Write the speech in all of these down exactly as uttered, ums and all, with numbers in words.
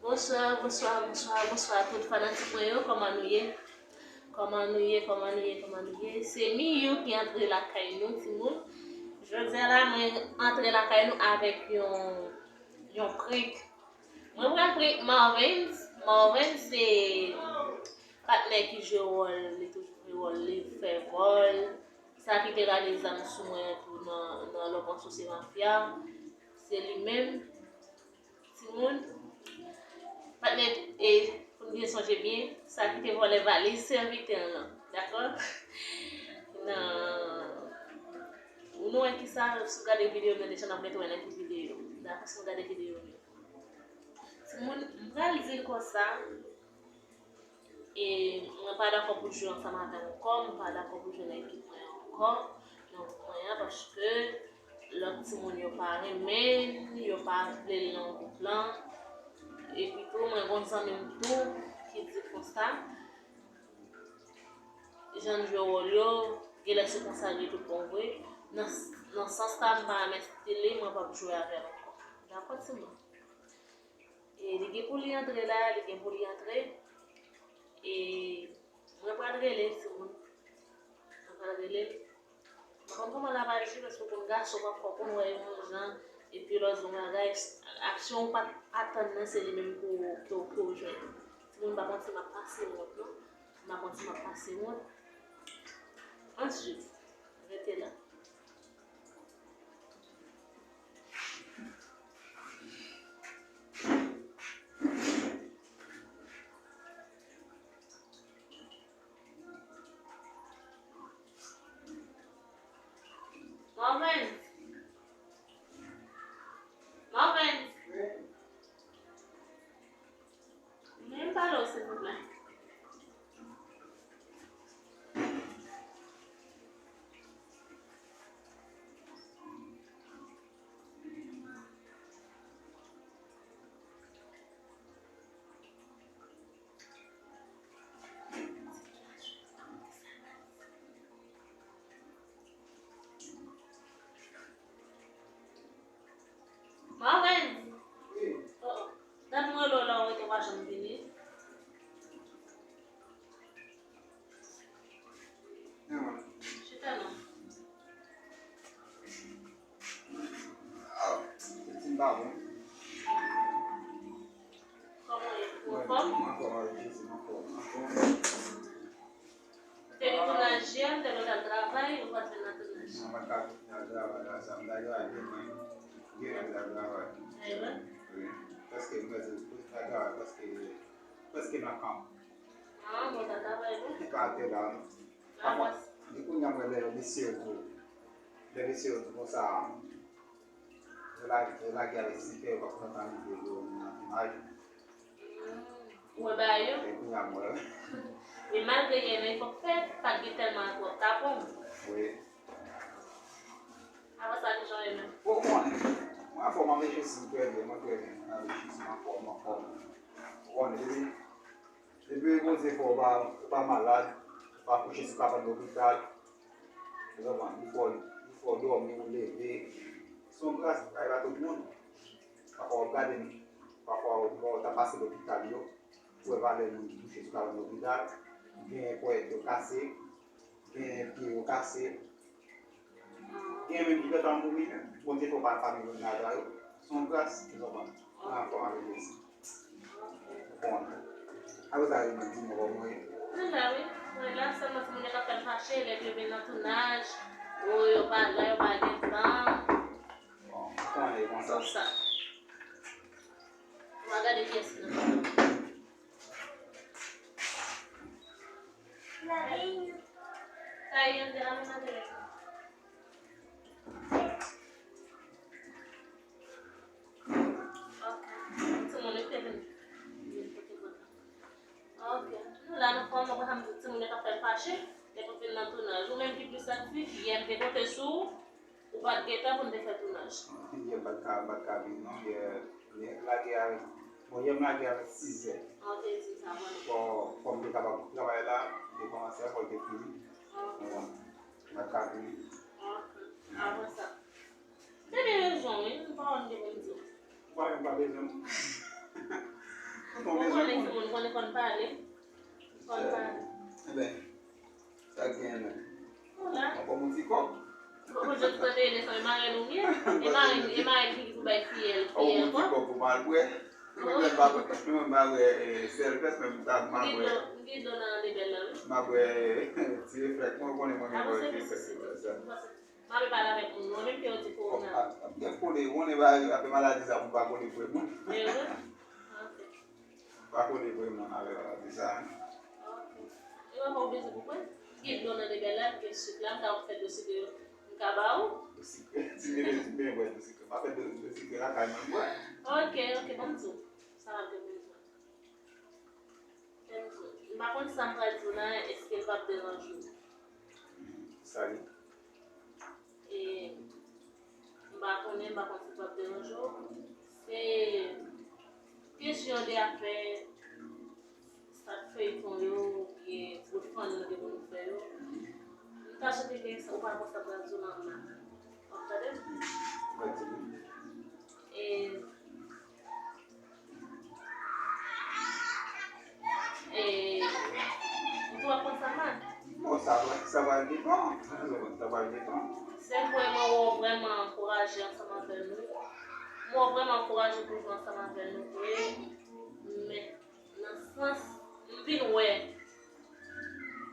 Bonswa, bonswa, bonswa, bonswa tout fanatik mwen yo, kòman nou ye? Kòman nou ye, kòman nou ye, kòman nou ye? Se Miyou ki antre lakay nou, timoun. Jodi a la, mwen antre lakay nou avèk yon, yon prank. Mwen pral prank Marvens. Marvens se patnè ki jwe wòl, li toujou jwe wòl, li fè vòl. Sa ki te rale zam sou mwen an tou nan, nan lòt mòso se mafya. Se li menm. Timoun, patnè, e, pou n byen sonje byen, sa ki te vòlè valiz sèvitè lan, dakò? Nan, ou nou wè kisa, si w gade videyo m nan deja, n ap mete wè nan ki videyo. Dakò, si nou gade videyo m yo. Timoun, m pral di l konsa, e mwen pa dakò pou jwe ansanm avè l ankò, m pa dakò pou jwe nan ekip mwen ankò, nan gwoup mwen an, paske lòt timoun yo pa renmen l, yo pa vle l nan gwoup lan. Epi tou, mwen gon zanmi m tou ki di konsa, jan l jwe wòl yo, genlè se konsa l ye tout bon vre. Nan, nan sans sa, m pa renmen stil li, mwen p ap jwe avè l ankò. Dakò, timoun? E li gen pou li antre la, li gen pou li antre. E mwen pral rele l, timoun. Mwen pral rele l. M pa konn kòman l ap aji, paske w konn gason, pafwa w konn wè yon jan, epi lòt yon bagay, aksyon ou pa t atann nan, se li menm pou, pou, pou w jwenn. Timoun, m pa manti, m ap pase wont, non. M pa manti, m ap pase wont. Answit, rete la. Marvens. Marvens. Men pale w, silvouplè. Marvens! Wi. Oh, oh. Dat mwen rele w la, ou rete, ou pa janm vini. Chita non. Kòman w ye? Ou anfòm? Mwen anfòm, avèk Jezi, mwen anfòm, mwen anfòm. Te gen tounaj yè, m te dwe al travay, ou pa t vin nan tounaj. Non, mwen pa t al travay la, sa m ta travay demen. Gen lè m ta travay. Demen? Wi. Paske m prèske, prèske nan travay, paske, prèske nan kan. Ah, bon, sa travay, wi. Ki karaktè la, non? Pafwa, depi kounye a, mwen, lè mesye yo di, lè mesye yo di konsa, yo la, yo lage avèk sipè, yo pa kontan tann ide yo nan imaj. Mm. Ou wè bagay yo? E kounye a, mwen. E malgre gen men, fòk fè, pa t gen tèlman twòp tapon. Wi. Apre sa, ki jan w ye menm? Bon, mwen, mwen anfòm, avèk Jezi, m trè byen, mwen trè byen, avèk Jezi, m anfòm, m anfòm. Ou konnen, depi Depi Bondye fè w pa, ou pa malad, ou pa kouche sou kabann lopital, ou konprann, li fè w, li fè w dòmi, ou leve. Se yon gras, bagay pa tout moun. Pafwa w ap gade, pafwa w, w ta pase lopital yo, ou wè valè moun ki kouche sou kabann lopital, gen ponyèt yo kase, gen pye yo kase, gen menm ki gentan mouri menm. Bondye fè w pa, pa viv nan eta yo. Se yon gras, ou konprann. Mwen anfòm, avèk Jezi. Ou konprann. Apre sa, yo di mwen kòman w ye. Mwen la, wi. Mwen la, sèlman timoun yo k ap fè m fache, lè yo vin nan tounaj, o, yo pa la, yo pa gen tan. Bon, ou konnen e konsa. Konsa. Ou va gade kiyès ki nan tounaj. Sa e Angela, men nan telefòn. Ok. Timoun yo te vin. Ok. Nou la, nou fè yon pwogram pou timoun yo k ap fè l fache, depi w vin nan tounaj. Ou menm ki plis aktif, yè m te konte sou ou. Ou pa t gen tan pou n te fè tounaj. Yè m pa t ka, m pa t ka vin non, yè, yè m lage avèk, bon, yè m lage avèk sizè. An te di sa, bon. Fò, fò m te kapab travay la, m te kòmanse a, fò l te fini. Bon, m pa t ka vini. Apre sa. Te gen rezon, wi, m pa konn ki pou m di w. Ou pa menm pa bezwen m. Kontan. Enben, sa k genyen menm? Ou la? Mwen ban m yon ti kòb. Mwen konn jan tout an te ye, sa e marèn ou ye? E marèn, e marèn ki pou bay fiyèl, fiyèl kòb? Ou ban m yon ti kòb pou m al bwè. Mwen menm pa bwè, mwen menm pa bwè, eh, sèl pès, men m ta, m a bwè. M gen dlo nan lebèl la, wi. M a bwè ti reflèks, mwen konnen mwen gen dlo ti reflèks. M ape pale avèk moun, mwen menm ke yo di kowona. Ap gen kole, ou konnen bagay, apre maladi sa, pou pa kole vre moun. E vre? Ok. Pa kole vre moun avè maladi sa. Ok. E wè pa oblije pou mwen. Gen dlo nan lebèl la, gen sik la, m ta fè dlo sikre yo. M ka ba ou? Dlo sikre, ti bebe, ti bebe bwè dlo sikre. Pa fè dlo, dlo sikre lakay mwen bwè. Ok, ok, ban m di w. Sa w ap gen bezwen. M pa konn sa m pral di w la, èske l p ap deranje w? Sa li? E, m pa konnen, m pa konn si l p ap deranje w. Se kesyon de afè sa k feyton yo, oubyen bout fann yo te konn fè yo. M ta swete ke ou pa konn sa m pral di w la, m la. W ap tande m? Mwen di w. E, e, ou tou ap konn sa mal? Bon, sa va, sa va depan. Sa va depan. Se vre, mwen wè w vrèman ankouraje ansanm avè nou. Mwen wè w vrèman ankouraje pou jwe ansanm avè nou vre. Men, nan sans, m vin wè,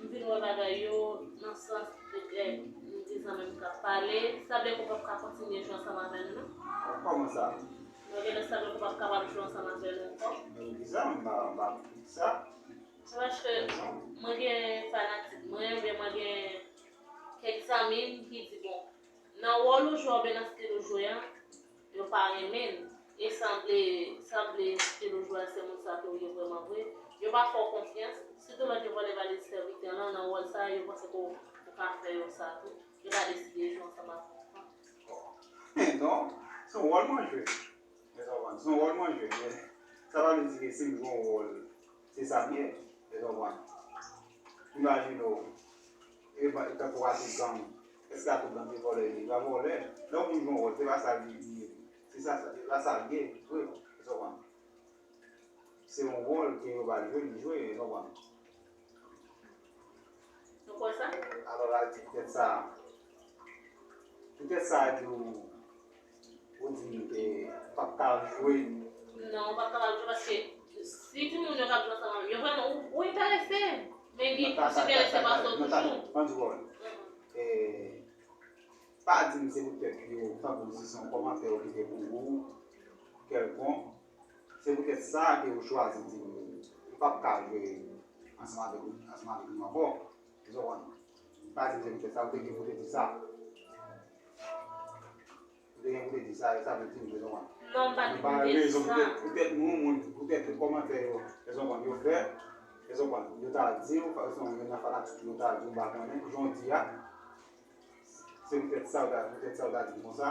m vin wè bagay yo nan sans, petèt, m gen zanmi m k ap pale, sa vle di w p ap ka kontinye jwe ansanm avè m, non? Kòman sa? Mwen genlè sa vle di w p ap kapab jwe ansanm avè m ankò. Men poukisa m pa, m pa konn sa? Se paske mwen gen fanatik mwen, oubyen mwen gen kèk zanmi m ki di, bon, nan wòl ou jwe oubyen nan stil ou jwe a, yo pa renmen l. E sanble, sanble stil ou jwe a, se moun sa ke w ye vrèman vre. Yo pa fè w konfyans. Sitou lè yo vòlè valiz sèvitè lan, nan wòl sa a, yo panse ke w, ou ka fè yo sa tou. Yo pa deside jwe ansanm avè w ankò. Non, se yon wòl mwen jwe. Èske w konprann? Se yon wòl mwen jwe, men sa pa vle di ke si m jwe yon wòl, se sa m ye. Èske w konprann? Imajine w, e ba, e tankou a tout gang. Èske a tout gang se vòlè yo ye? Pa vòlè. Lè yon moun jwe yon wòl, se pa sa li ye. Se sa, se pa sa l ye, vre. Èske w konprann? Se yon wòl ke yo ba l jwe, li jwe, èske w konprann? Ou kwè sa? Alò, la, di poutèt sa, poutèt sa, di w, ou di m ke m p ap ka jwe. Non, ou p ap kapab jwe paske si timoun yo k ap jwe ansanm avè m, yo vrèman, ou, ou enterese, men gen plis enterese pase w toujou. Ann di w, eh, pa di m se poutèt yo tankou si se yon kòmantè yo kite pou ou, kèlkonk. Se poutèt sa ke yo chwazi di m, m p ap ka jwe ansanm avèk, ansanm avèk nou ankò. Èske w konprann? Pa di m se poutèt sa, ou te gen pou te di sa. Ou te gen pou te di sa, e sa vle di m, èske w konprann? Non, m pa te gen pou te di sa. Poutèt, poutèt nou, moun, poutèt tout kòmantè yo, èske w konprann, yo fè, èske w konprann, yo ta di w, pa egzanp, youn nan fanatik yo ta di w, m pa konnen, jan w di a, se poutèt sa, ou ta, poutèt sa, ou ta di m konsa.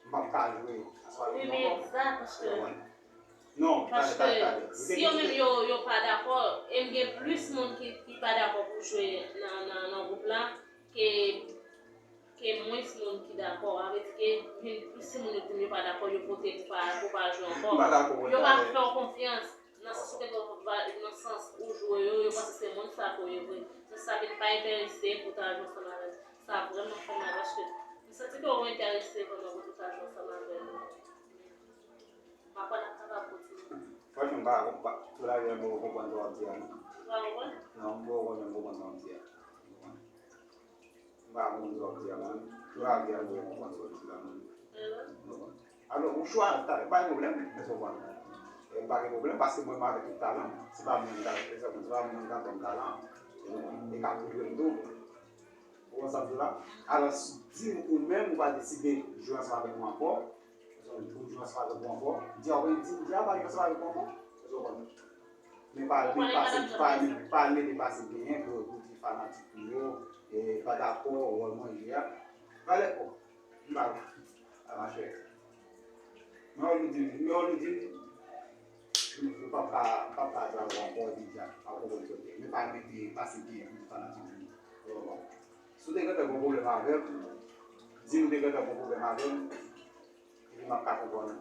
M p ap ka jwe aswè a. Wi, men egzak, paske, non, paske si yo menm yo, yo pa dakò, e m gen plis moun ki, ki pa dakò pou jwe nan, nan, nan gwoup la ke, ke mwens moun ki dakò. Sa vle di ke gen plis moun yo di m yo pa dakò, yo vote pou pa, pou pa jwe ankò. Yo pa fè w konfyans. Nan sans ou te gen va-, nan sans ou jwe yo, yo panse se moun sa ke w ye vre. Se sa ki n pa enterese pou ta jwe ansanm avè l. Sa vrèman fè m mal paske m santi ke w enterese vrèman pou ta jwe ansanm avè l. M pa kwè n ap kapab kontinye. Franchman, m pa, m pa, pou la vrè, m pa konprann sa w ap di a, non. Ou pa konprann? Non, m pa konprann, m konprann sa w ap di a. M pa konprann sa w ap di a, man. Tou la vi a, m pa konprann sa w ap di la, man. Alò, ou chwazi, pa gen pwoblèm, èske w konprann? E m pa gen pwoblèm, paske mwen, mwen avèk tout talan. Se pa mwen ki ta, se pa mwen ki ta ban m talan. E ka pou jwe m tou. Ou konprann sa m di w la? Alò, si di ou menm, ou pa deside jwe ansanm avèk mwen ankò, ou jwe ansanm avèk mwen ankò, di a, ou di, di a, pa jwe ansanm avèk mwen ankò. Èske w konprann? Men pa, men pase, pa, men pa mete pase genyen pou, pou di fanatik ou yo, e, pa dakò, wòl mwen jwe a. Valè, o, m pa, a machè. Men ou di, men ou di, m p ap ka, m p ap ka travay ankò, di dja, pa konprann kote. Men pa mete pase genyen pou di fanatik ou yo. Bon, bon. Si w te gentan gon pwoblèm avè m, di m ou te gentan gon pwoblèm avè m, epi m ap ka konprann ou.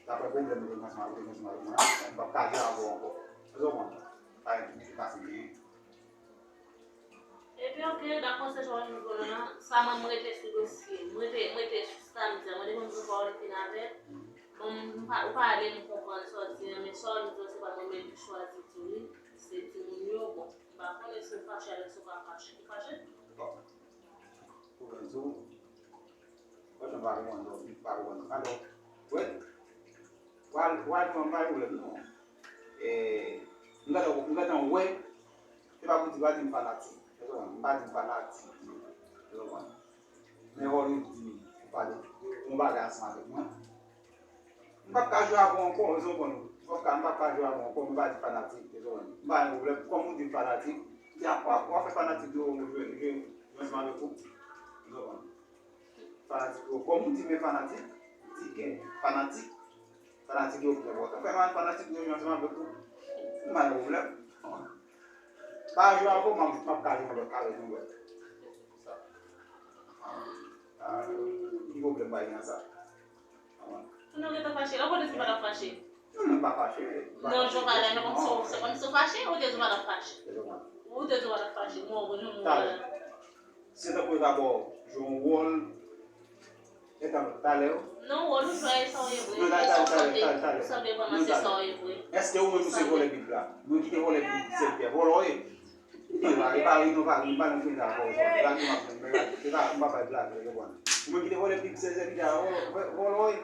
Daprè pwoblèm ou te gen ansanm avèk, ou te gen ansanm avèk mwen an, m p ap ka jwe avè w ankò. Èske w konprann? Pa gen ki pase byen. Epi, oke, dakò, se sa w ap di kounye a la. Sa mwen, m rete sou dosye. M rete, m rete sou sa m di a. Mwen, depi m pran pawòl m fin avè l. Bon, m pa, ou pale, m konprann sa w di a, men sa w di a, se pa mwen menm ki chwazi di wi. Se timoun yo, bon. M pa konnen si w fache avèk sa w pa fache. Ou fache? Bon. Pwoblèm sou. Franchman, m pa konprann non, m pa konprann. Alò, wè, w al, w al pran, m pa gen pwoblèm non. E, m gentan, m gentan wè, se pa pou di, pa di m fanatik, ou konprann? M pa di m fanatik, ou konprann? Men wòl ou di m, ou pale, yon bagay ansanm avèk mwen. M p ap ka jwe avè w ankò, ou konprann? M p ap ka, m p ap ka jwe avè w ankò, m pa di fanatik, ou konprann? M pa gen pwoblèm, kòm ou di m fanatik, di a, w ap, w ap fè fanatik yo jwe, jwe, jwe ansanm avèk ou, ou konprann? Fanatik yo, kòm ou di men fanatik, di ke fanatik, fanatik yo pi enpòtan. Fè mal fanatik yo jwenn ansanm avèk ou. M pa gen pwoblèm. Pa jwe avè w, m ap, m ap ka jwe avèk, avèk yon lòt. Sa. Ah, ki pwoblèm pa gen nan sa? Kounye a w gentan fache. Lè w konnen se pa t ap fache. Non, non, m pa fache. Non, jan w pale la, se kòmsi w fache, ou te di w pa t ap fache. Ou te di w pa t ap fache. Mwen, mwen, mwen, mwen. Se tankou yo ta ba w jwe yon wòl. Etan, talè. Non, wòl ou jwe a, e sa w ye vre. Non, talè, talè, talè, talè, talè. Ou sanble vrèman se sa w ye vre. Èske ou menm ou se vòlè bib la? Mwen ki te vòlè bib sèvitè, vòlò w ye. E pa, e pa, e pa, e pa nan fini avè w, e pa, e pa, m pa bay blag, ou konprann. Ou menm ki te vòlè bib sèvitè a, vòlò, vòlò w ye.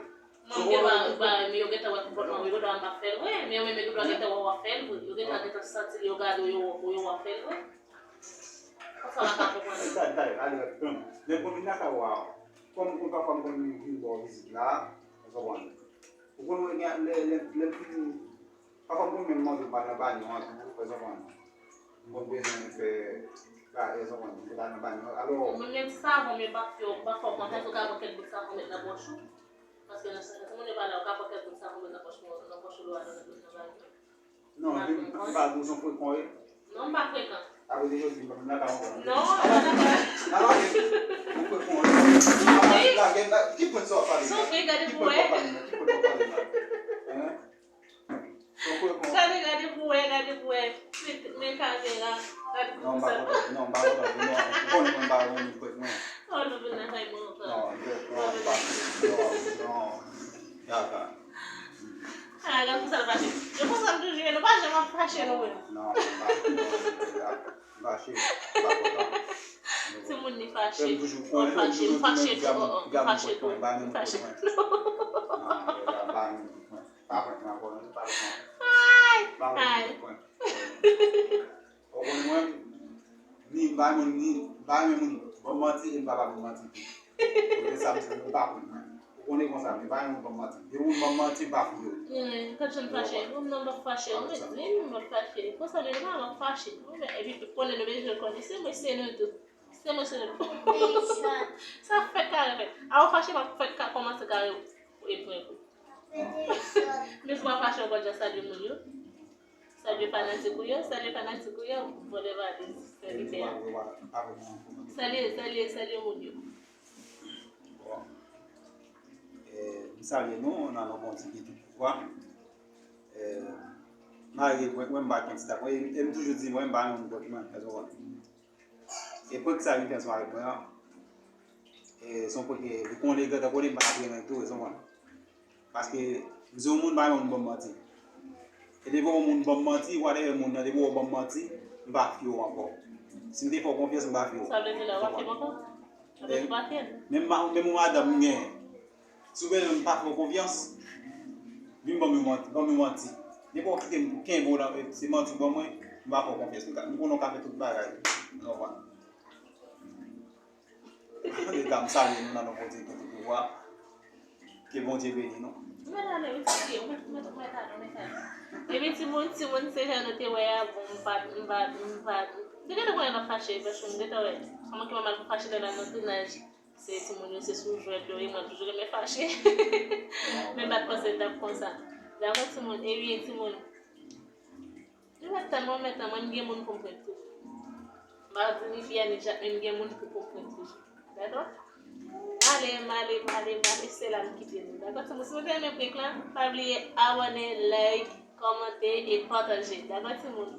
Mwen, m gen ba, ba, men yo gentan wè konpòtman w, yo gentan wè m ap fè l vre, men yo menm yo gentan gentan wè w ap fè l vre, yo gentan gentan santi l, yo gade w, yo wè w ap fè l vre. Konsa w pa ka konprann. Sa, sa, ale, men, men konbyen nan ka w a, kòm, kòm pafwa m konn vin ba w vizit la, ou konprann. Ou konn wè gen, lè, lè, lè m fin, pafwa m konn menm mande w pa nan banyo an tou, ou konprann. M konn bezwen fè bagay, ou konprann, m konn al nan banyo an. Alò, mwen menm ti savon, men pafwa, pafwa w konn fè, ou ka pran kèk bout savon met nan pòch ou. Paske nan sa, timoun yo pa la, ou ka pran kèk bout savon met nan pòch, nan pòch ou, lè w al nan, nan banyo. Non, m pa di w se yon frekan w ye. Non, m pa frekan. Apre de jodi, m nan ka ankò. Non, m pa nan ka. Nan ka, ok. Ou frekan w ye. Soufri. Lage, la, ki pwen sa w ap pale la? Soufri, gade pou wè. Ki pwen sa w ap pale la? Ki pwen sa w ap pale la? Hein? Ou frekan. Gade, gade pou wè, gade pou wè. Men kamera. Gade pou sa. Non, m pa kontan, non, m pa kontan, non. Ou konnen mwen m pa renmen frèt mwen. Oh, nou vin nan kay mwen ankò. Non, frèt mwen, pa frèt, non, non. Gade sa. Ah, gade pou sa l fache. Se konsa m toujou ye, nou pa janm ap fache nou menm. Non, m pa, non, m pa fache, m pa kontan. Timoun li fache. Ou fache, m fache tou, oh, oh, m fache tou, m fache tou. Ay, ay. Ou konnen mwen, ni m pa renmen moun, ni m pa renmen moun ban m manti, e m pa ba moun manti tou. Kote sa m se, ou pa konn mwen. Ou konnen konsa, men pa yon bon manti. Depi yon bon manti, pa fouye. Hmm, kòchonn fache. Ou non, m ap fache. Ou mèt di m, m ap fache. Konsa, men non, m ap fache. Ou mèt, epi, konnen nou bezwen konnen, se mwen, se nou tou. Se mwen, se nou tou. Sa fèk kare fèt. A ou fache, m ap fèk ka kòmanse kare e pran kou. Men si w ap fache, ou pa dja salye moun yo. Salye fanatik ou yo, salye fanatik ou yo, vòlè valiz, sèvitè. Salye, salye, salye moun yo. Bon. Eh, m salye nou nan non Bondye ki tout pouvwa. Eh, malgre mwen, mwen m pa gen ti tak mwen, e, e m toujou di mwen m pa yon moun bòt mwen, èske w konprann? E prank sa li fè ansanm avèk mwen an, e, se yon prank ke li konnen, li gentan konnen m pa t ap ri nan li tou, èske w konprann? Paske m se yon moun, m pa renmen moun ban m manti. E depi w wè yon moun ban m manti, whatever moun nan, depi w wè w ban m manti, m pa fye w ankò. Si m te fè w konfyans, m pa fye w. Sa vle di la, w pa fye m ankò? Sa vle di w pa fye m? Menm ma-, menm yon madanm m genyen. Si w bezwen m pa fè w konfyans, vin ban m yon manti, ban m yon manti. Depi w kite m kenbe w nan, se manti w ban mwen, m pa fè w konfyans. M ka, m konnen w ka fè tout bagay. Ou konprann? Antouleka, m salye nou nan non Bondye ki gen tout pouvwa. Ke Bondye beni nou. Ou mèt ale, wi, ti pye, ou mèt, ou mèt, ou mèt ale, ou mèt ale. Epi timoun, timoun, se jan nou te wè a, bon, m pa, m pa, m pa, m te gentan konnen l ap fache, paske m gentan wè. Kòman ki manman l pou fache lè l al nan tounaj? Se timoun yo, se sou jwèt yo ye, mwen toujou renmen fache. Men m pa t panse l t ap konsa. Dakò, timoun, e wi, timoun. Nou mèt tann mwen, mèt tann mwen, m gen moun pou m prank toujou. M pa di ni Pierre ni Jacques, men m gen moun pou, pou m prank toujou. Dakò? Ale, m ale, m ale, m ale, se la m kite nou. Dakò, timoun? Si nou te renmen prank lan, pa bliye abòne, like, kòmante e pataje. Dakò, timoun?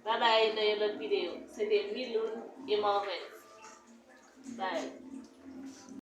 Babay, nan yon lòt videyo. Se te Miloun e Marvens. Bye.